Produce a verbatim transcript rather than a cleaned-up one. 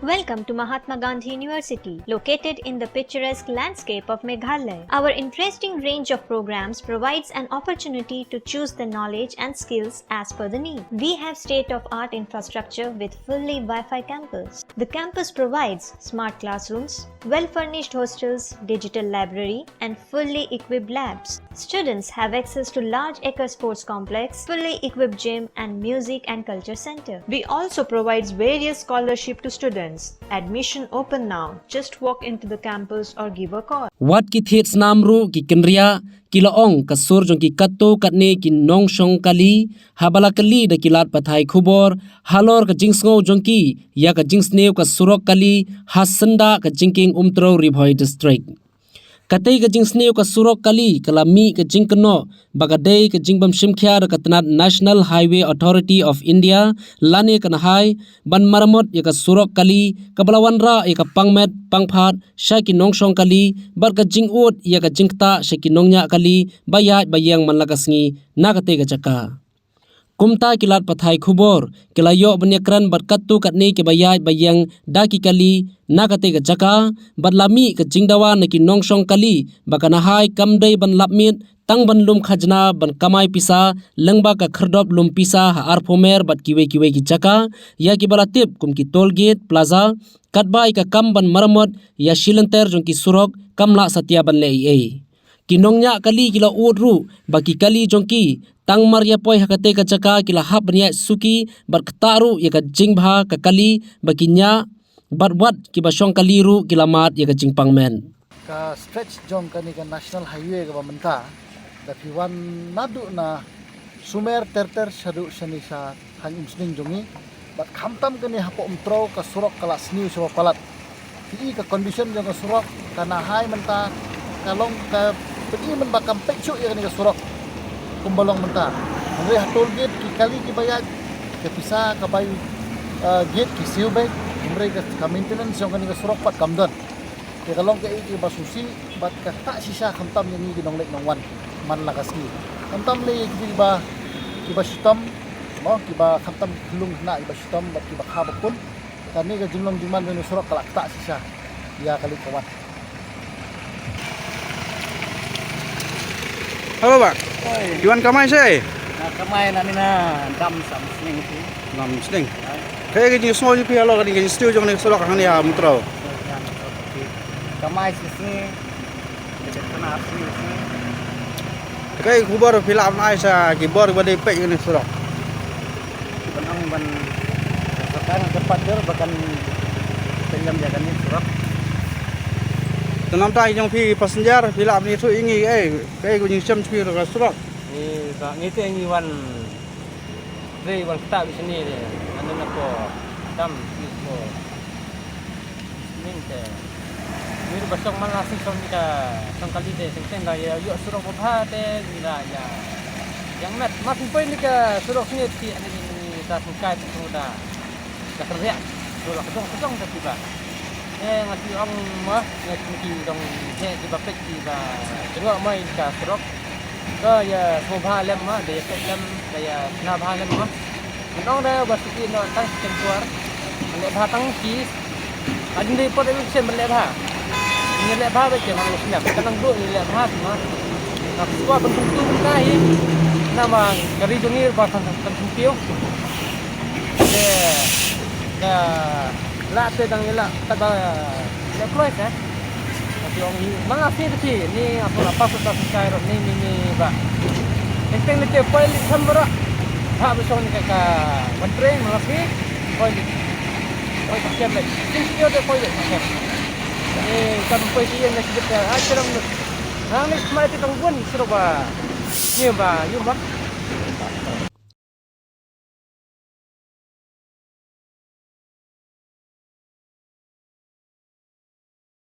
Welcome to Mahatma Gandhi University, located in the picturesque landscape of Meghalaya. Our interesting range of programs provides an opportunity to choose the knowledge and skills as per the need. We have state-of-art infrastructure with fully Wi-Fi campus. The campus provides smart classrooms, well-furnished hostels, digital library, and fully equipped labs. Students have access to large acre sports complex, fully equipped gym, and music and culture center. We also provides various scholarship to students. Admission open now. Just walk into the campus or give a call. Wat ki thied snam ruh ki kynriah, ki la ong ka sur jong ki katto katne ki nongshong kali, haba la kylli da ki lad pathai khubor halor ka jingsngew jong ki ïa ka jingsniew ka surok kali ha syndah ka jingkieng Umtrew, Ri Bhoi District. Katei ka jingsniew ka surok kali ka la mih ka jingkynnoh ba ka dei ka jingbym shim khia da ka tnat National Highway Authority of India lane ka NHAI ban maramot ïa ka surok kali kaba la wanrah ïa ka pangmet pangphad sha ki nongshong kali bad ka jingud ïa ka jingktah sha ki nongñiah kali ba ïaid ba ïeng man la ka sngi na katei ka jaka. Kumta ki lad pathai khubor ki la ïoh ban ïakren bad katto katne kiba ïaid ba ïeng da ki kali na katei ka jaka bad la mih ka jingdawa na ki nongshong kali ba ka NHAI kam dei ban lap miet tang ban lum khajna ban kamai pisa lyngba ka khyrdop lum pisa ha arphew mer bad kiwei kiwei ki jaka ïa kiba la tip kum ki toll gate, plaza, katba ïa ka kam ban maramot ïa shilynter jong ki surok kam lah satia ban leh ei ei. Ki nongñiah kali ki la ud ruh ba ki kali jong ki tang mar ïa poi ha katei ka jaka ki la hap ban ïaid suki bad ktah ruh ïa ka jingbha ka kali ba ki ñiah bad wat kiba shong kali ruh ki la mad ïa ka jingpang met. Ka stretch jong kane ka National Highway kaba mynta, da phi wan naduh na Sumer ter ter shaduh shane sha thaiñ Umsning jong ngi. Bad khamtam kane hapoh Umtrew ka surok ka la sniew shaba palat. Phi i ka condition jong ka surok, ka NHAI mynta ka long ka pyni mynba kam peit shuh ïa kane ka surok kumba long mynta. Hynrei ha toll gate ki kali kiba ïaid, ka pisa ka bai, eh, gate ki siew beit, hynrei ka, ka maintenance jong kane ka surok pat kam don. Te ka long kaei kaba sngewsih bad ka ktah shisha khamtam ïa ngi ki nongleit nongwan man la ka sngi. Khamtam lei ïa kito kiba, kiba shitom, mo, kiba khamtam ki khyllung khynnah kiba shitom bad kiba kha ba kun. Kane ka jinglong jingman jong ka surok ka la ktah shisha ïa ka leit ka wan. Hello, bah. Hai. Phi wan kamai shaei? Nga kamai nangne na dam Umsning phi. Dam Umsning. Hai. Kaei ka jingsngew jong phi halor kane ka jingsniew jong kane ka surok hangne ha Umtrew? Kamai shisngi. Kaei ka khubor phi lah ban ai sha ki bor ba dei peit kane ka surok? Ban ong ban, sorkar nga kyrpad jur ba kan pynlem ïa kane ka surok. Te namar jong phi passenger phi lah ban ïathuh ïa ngi, eh, kaei ka jingshem jong phi halor ka surok? Ngi, ngi te ngi wan Dei wan ktah beit shane de. Ngan nym na ko dam beit ko. Ning te. Mir ba shong man la sing shong ni ka shong kali de teng teng da ïa ïoh surok ba bha te ni la ïa. Ïa met ma phi poi ni ka surok ni ti ani ni ta sngkai tu da. Da kyrriah. Tu la kjong kjong da ti ba. Eh, nga ti ong ma, nga ti ki dong he ki ba pek ki ba jngoh mai ka surok. Ka ïa sngewbha lem ma, da ïa pek lem, da ïa sngewbha lem ma. Ngan ong da ba siki no tang siten kuar. Leh bha tang ki. Ka jingdei pot election ban leh bha. Ngi leh bha ba ke ma ngi snem. Ka nang duh ngi leh bha ma. Nga sngewbha ban tung tu ban kai. Nama ka ri jong ngi ba kan kan tung tiu. Te da la te dang la ta ba le kloi te. Tapi ong ni ma la fi ti ni aku la pas ta kai ro ni ni ni ba. Teng teng ni te poi li tham ba. Ha ba song ni ka ka ban train ma la fi poi li. Poi ta kem le. Tin ki te poi li ta kem. Ni kan poi ti ni ki te a cherang ni. Nang ni mai ti tang bun siro ba. Ni ba yu ba.